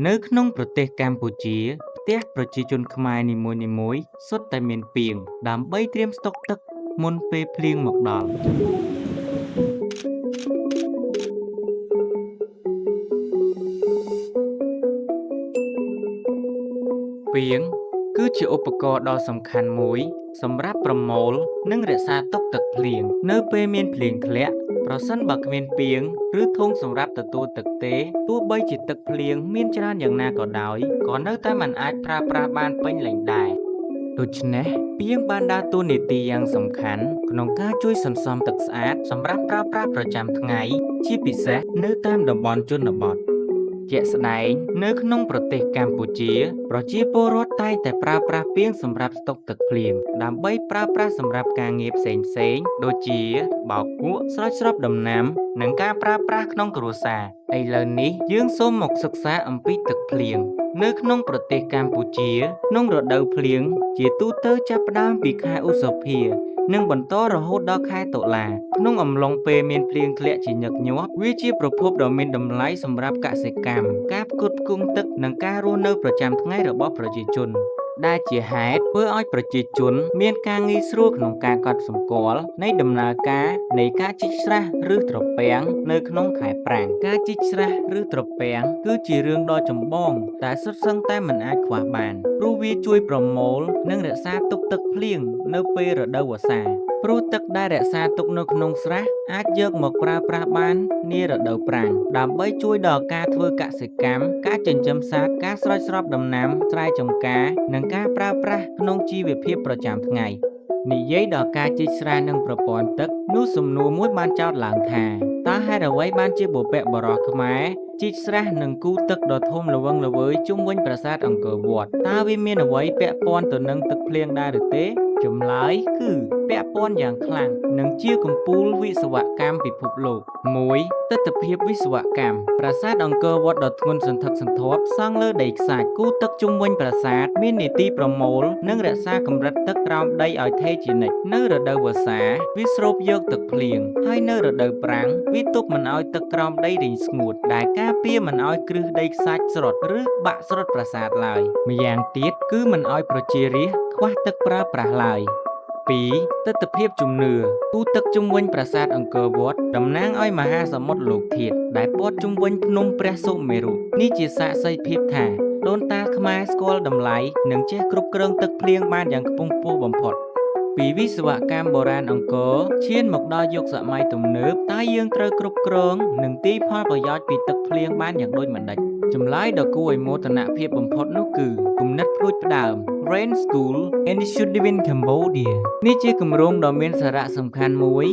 នៅក្នុងប្រទេសកម្ពុជា ផ្ទះប្រជាជនខ្មែរនីមួយៗសុទ្ធតែមានពាង ដើម្បីត្រៀមស្តុកទឹកមុនពេលភ្លៀងមកដល់។ ពាង គឺជាឧបករណ៍ដ៏សំខាន់មួយសម្រាប់ប្រមូល និងរក្សាទុកទឹកភ្លៀង នៅពេលមានភ្លៀងធ្លាក់ ប្រសិនបើគ្មានពាង ឬធុងសម្រាប់ទទួលទឹកទេ ទោះបីជាទឹកភ្លៀងមានច្រើនយ៉ាងណាក៏ដោយ ក៏នៅតែមិនអាចប្រើប្រាស់បានពេញលេញដែរ។ ដូច្នេះ ពាងបានដើរតួនាទីយ៉ាងសំខាន់ក្នុងការជួយសន្សំទឹកស្អាតសម្រាប់ប្រើប្រាស់ប្រចាំថ្ងៃ ជាពិសេសនៅតាមតំបន់ជនបទ។ ជាក់ស្ដែង នៅក្នុងប្រទេសកម្ពុជា ប្រជាពលរដ្ឋតែងតែប្រើប្រាស់ពាងសម្រាប់ស្តុកទឹកភ្លៀង ដើម្បីប្រើប្រាស់សម្រាប់ការងារផ្សេងៗ ដូចជា បោកគក់ ស្រោចស្រពដំណាំ និងការប្រើប្រាស់ក្នុងគ្រួសារ។ ឥឡូវនេះ យើងសូមមកសិក្សាអំពីទឹកភ្លៀង។ នៅក្នុងប្រទេសកម្ពុជា ក្នុងរដូវភ្លៀងជាទូទៅចាប់ផ្ដើមពីខែឧសភា និងបន្តរហូតដល់ខែតុលា ក្នុងអំឡុងពេលមានភ្លៀងធ្លាក់ជាញឹកញាប់ វាជាប្រភពដ៏មានតម្លៃសម្រាប់កសិកម្ម ការផ្គត់ផ្គង់ទឹក និងការរស់នៅប្រចាំថ្ងៃរបស់ប្រជាជន ដែលជាហេតុធ្វើឲ្យប្រជាជនមានការងាយស្រួលក្នុងការកត់សម្គាល់នៃដំណើរការនៃការជីកស្រះឬត្រពាំងនៅក្នុងខែប្រាំង។ ការជីកស្រះឬត្រពាំងគឺជារឿងដ៏ចម្បងតែសុទ្ធសឹងតែមិនអាចខ្វះបាន ព្រោះវាជួយប្រមូលនិងរក្សាទុកទឹកភ្លៀងនៅពេលរដូវវស្សា ព្រោះទឹកដែលរក្សាទុកនៅក្នុងស្រះអាចយកមកប្រើប្រាស់បាននារដូវប្រាំង ដើម្បីជួយដល់ការធ្វើកសិកម្ម ការចិញ្ចឹមសត្វ ការស្រោចស្រពដំណាំ ស្រែចម្ការ និងការប្រើប្រាស់ក្នុងជីវភាពប្រចាំថ្ងៃ។ និយាយដល់ការជីកស្រះនិងប្រព័ន្ធទឹក នោះសំណួរមួយបានចោទឡើងថា តើហេតុអ្វីបានជាបុព្វបុរសខ្មែរជីកស្រះនិងគូទឹកដ៏ធំល្វឹងល្វើយជុំវិញប្រាសាទអង្គរវត្ត? តើវាមានអ្វីពាក់ព័ន្ធទៅនឹងទឹកភ្លៀងដែរឬទេ? ចម្លើយគឺពាក់ព័ន្ធយ៉ាងខ្លាំង និងជាកំពូលវិស្វកម្មពិភពលោក។ 1 ទិដ្ឋភាពវិស្វកម្ម ប្រាសាទអង្គរវត្តដ៏ធ្ងន់សន្ធឹកសន្ធាប់សង់លើដីខ្សាច់ គូទឹកជុំវិញប្រាសាទមាននីតិប្រមូល និងរក្សាកម្រិតទឹកក្រោមដីឲ្យថេរជានិច្ច។ នៅរដូវវស្សា វាស្រូបយកទឹកភ្លៀង ហើយនៅរដូវប្រាំង វាទប់មិនឲ្យទឹកក្រោមដីរីងស្ងួត ដែលការពារមិនឲ្យគ្រឹះដីខ្សាច់ស្រុត ឬបាក់ស្រុតប្រាសាទឡើយ។ ម្យ៉ាងទៀត គឺមិនឲ្យប្រជារាស្ត្រខ្វះទឹកប្រើប្រាស់ឡើយ។ 2 ទិដ្ឋភាពជំនឿ គូទឹកជុំវិញប្រាសាទអង្គរវត្តតំណាងឲ្យមហាសមុទ្រលោកធាតុដែលព័ទ្ធជុំវិញភ្នំព្រះសុមេរុ។ នេះជាសាក្សីភាពថាដូនតាខ្មែរស្គាល់តម្លៃ និងចេះគ្រប់គ្រងទឹកភ្លៀងបានយ៉ាងខ្ពង់ខ្ពស់បំផុត។ ពីវិស្វកម្មបុរាណអង្គរឈានមកដល់យុគសម័យទំនើប តើយើងត្រូវគ្រប់គ្រង និងទាញផលប្រយោជន៍ពីទឹកភ្លៀងបានយ៉ាងដូចម្តេច? ចម្លើយដ៏គួរឲ្យមោទនភាពបំផុតនោះគឺ គំនិតផ្តួចផ្ដើម Rain School Initiative in Cambodia។ នេះជាគម្រោងដ៏មានសារៈសំខាន់មួយ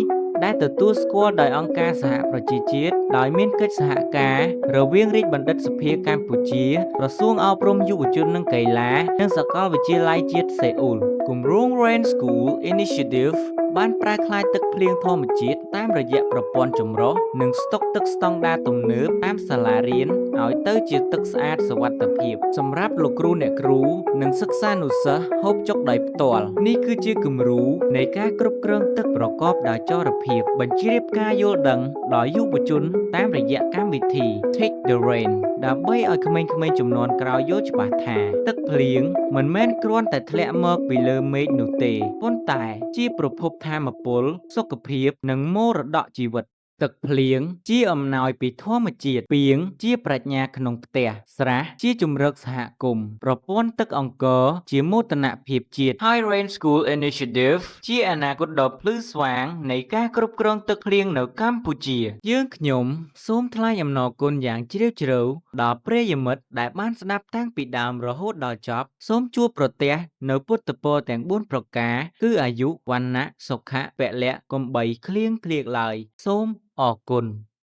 ដែលទទួលស្គាល់ដោយអង្គការសហប្រជាជាតិ ដោយមានកិច្ចសហការរវាងរាជបណ្ឌិត្យសភាកម្ពុជា ក្រសួងអប់រំយុវជននិងកីឡា និងសាកលវិទ្យាល័យជាតិសេអ៊ូល។ គម្រោង Rain School Initiative បានប្រែក្លាយទឹកភ្លៀងធម្មជាតិតាមរយៈប្រព័ន្ធចម្រុះ និងស្តុកទឹកស្តង់ដារទំនើបតាមសាលារៀនឲ្យទៅជាទឹកស្អាតសុវត្ថិភាពសម្រាប់លោកគ្រូអ្នកគ្រូ និងសិស្សានុសិស្សហូបចុកដោយផ្ទាល់។ នេះគឺជាគំរូនៃការគ្រប់គ្រងទឹកប្រកបដោយចរភាព បញ្ជ្រាបការយល់ដឹងដល់យុវជនតាមរយៈកម្មវិធី Take the Rain ដើម្បីឲ្យក្មេងៗជំនាន់ក្រោយយល់ច្បាស់ថា ទឹកភ្លៀងមិនមែនគ្រាន់តែធ្លាក់មកពីលើមេឃនោះទេ ប៉ុន្តែជាប្រភពថាមពល សុខភាព និងមរតកជីវិត។ ទឹកភ្លៀងជាអំណោយពីធម្មជាតិ ពាងជាប្រាជ្ញាក្នុងផ្ទះ ស្រះជាជម្រកសហគមន៍ ប្រព័ន្ធទឹកអង្គរជាមោទនភាពជាតិ ហើយ Rain School Initiative ជាអនាគតដ៏ភ្លឺស្វាងនៃការគ្រប់គ្រងទឹកភ្លៀងនៅកម្ពុជា។ យើងខ្ញុំសូមថ្លែងអំណរគុណយ៉ាងជ្រាលជ្រៅដល់ប្រិយមិត្តដែលបានស្ដាប់តាំងពីដើមរហូតដល់ចប់។ សូមជួបប្រទះនូវពុទ្ធពរទាំង4ប្រការ គឺអាយុ វណ្ណៈ សុខៈ ពលៈ កុំបីឃ្លៀងឃ្លាតឡើយ។ សូមអរគុណ។